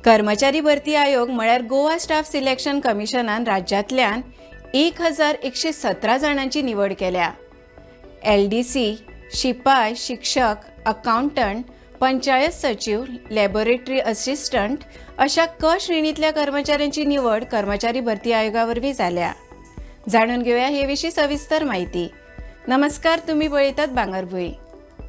कर्मचारी भरती आयोग म्हळ्यार गोवा स्टाफ सिलेक्शन कमिशनान राज्यांतल्यान 1117 जाणांची निवड केल्या. एलडीसी, शिपाय, शिक्षक, अकाउंटंट, पंचायत सचीव, लॅबोरेटरी असिस्टंट अशा क श्रेणीतल्या कर्मचाऱ्यांची निवड कर्मचारी भरती आयोगा वरवीं जाल्या. जाणून घेवया हे विशीं सविस्तर माहिती. नमस्कार, तुम्ही पळयतात भांगरभूंय.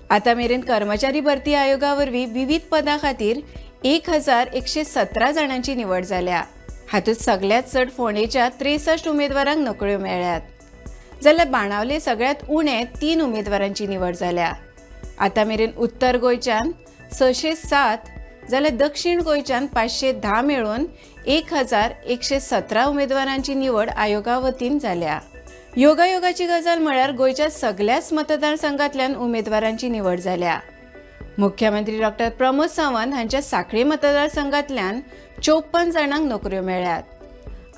आतां मेरेन कर्मचारी भरती आयोगा वरवीं विवीध पदां खातीर 1117 जाणांची निवड जाल्या. हातूंत सगळ्यांत चड फोंडेच्या 63 उमेदवारांक नोकऱ्यो मेळ्ळ्यात, जाल्यार बाणावले सगळ्यांत उणे तीन उमेदवारांची निवड जाल्या. आतां मेरेन उत्तर गोंयच्यान 607 जाल्यार दक्षीण गोंयच्यान 510 मेळून 1117 उमेदवारांची निवड आयोगा वतीन जाल्या. योगायोगाची गजाल म्हळ्यार गोंयच्या सगल्याच मतदारसंघांतल्यान उमेदवारांची निवड जाल्या. मुख्यमंत्री डॉक्टर प्रमोद सावंत हांच्या सांखळी मतदारसंघांतल्यान 54 जाणांक नोकऱ्यो मेळ्ळ्यात.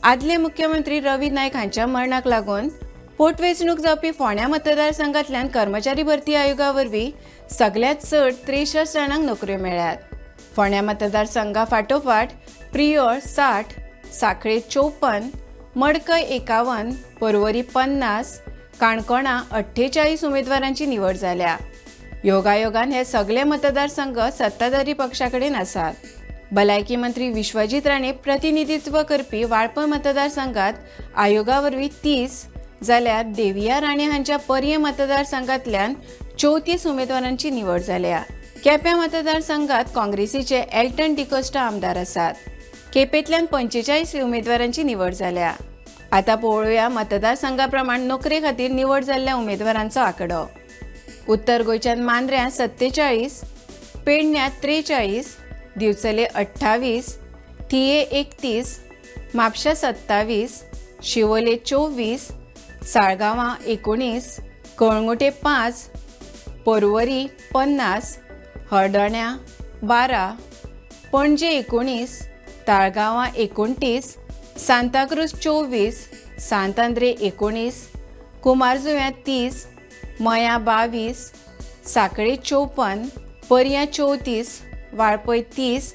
आदले मुख्यमंत्री रवी नायक हांच्या मरणाक लागून पोटवेंचणूक जावपी फोंड्या मतदारसंघांतल्यान कर्मचारी भरती आयोगा वरवीं सगल्यांत चड 63 जाणांक नोकऱ्यो मेळ्ळ्यात. फोंड्या मतदारसंघा फाटोफाट प्रियोळ 60, सांखळे 54, मडकय 51, पर्वरी 50, काणकोणा 48 उमेदवारांची निवड जाल्या. योगायोगान हे सगळे मतदारसंघ सत्ताधारी पक्षा कडेन आसात. भलायकी मंत्री विश्वजीत राणे प्रतिनिधित्व करपी वाळपय मतदारसंघात आयोगा वरवीं 30, जाल्यार देविया राणे हांच्या पर्ये मतदारसंघांतल्यान 34 उमेदवारांची निवड जाल्या. केप्यां मतदारसंघात काँग्रेसीचे एल्टन डिकोस्टा आमदार आसात. केपेंतल्यान 45 उमेदवारांची निवड जाल्या. आतां पळोवया मतदारसंघा प्रमाण नोकरे खातीर निवड जाल्ल्या उमेदवारांचो आंकडो. उत्तर गोंयच्यान मांद्र्यां 47, पेडण्यां 43, दिवचले 28, थिये 31, म्हापशा 27, शिवोले 24, साळगांवां 19, कळंगुटे 5, पर्वरी 50, हळदोण्या 12, पणजे 19, ताळगांवां 29, सांताक्रूज 24, सांत आंद्रे 19, कुमारजुव्यां 30, मयां 22, सांखळे 54, पर्यां 34, वाळपय 30,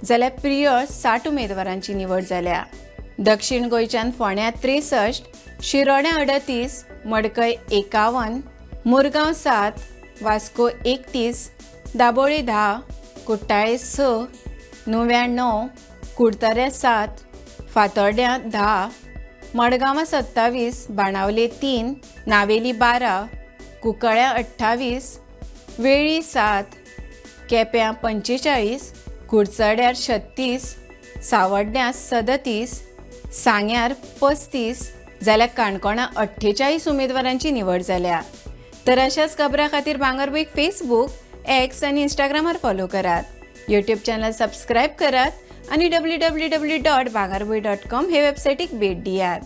जाल्यार प्रियोळ 60 उमेदवारांची निवड जाल्या. दक्षीण गोंयच्यान फोंड्यां 63, शिरोड्यां 38, मडकय 51, मुरगांव 7, वास्को 31, दाबोळे 10, कुट्टाळे 6, नुव्यां 9, कुडतऱ्यां 7, फातोड्ड्यां 10, मडगांवां 27, बाणावले 3, नावेली 12, कुंकळ्यां 28, वेळ्ळी 7, केप्यां 45, कुडचड्यार 36, सावड्ड्यां 37, सांग्यार 35, जाल्यार काणकोणां 48 उमेदवारांची निवड जाल्या. तर अशाच खबरां खातीर भांगरभूंयक फेसबूक, एक्स आनी इंस्टाग्रामार फॉलो करात, यूट्यूब चॅनल सबस्क्रायब करात आनी www.bhangarbhuin.com हे वेबसायटीक भेट दियात.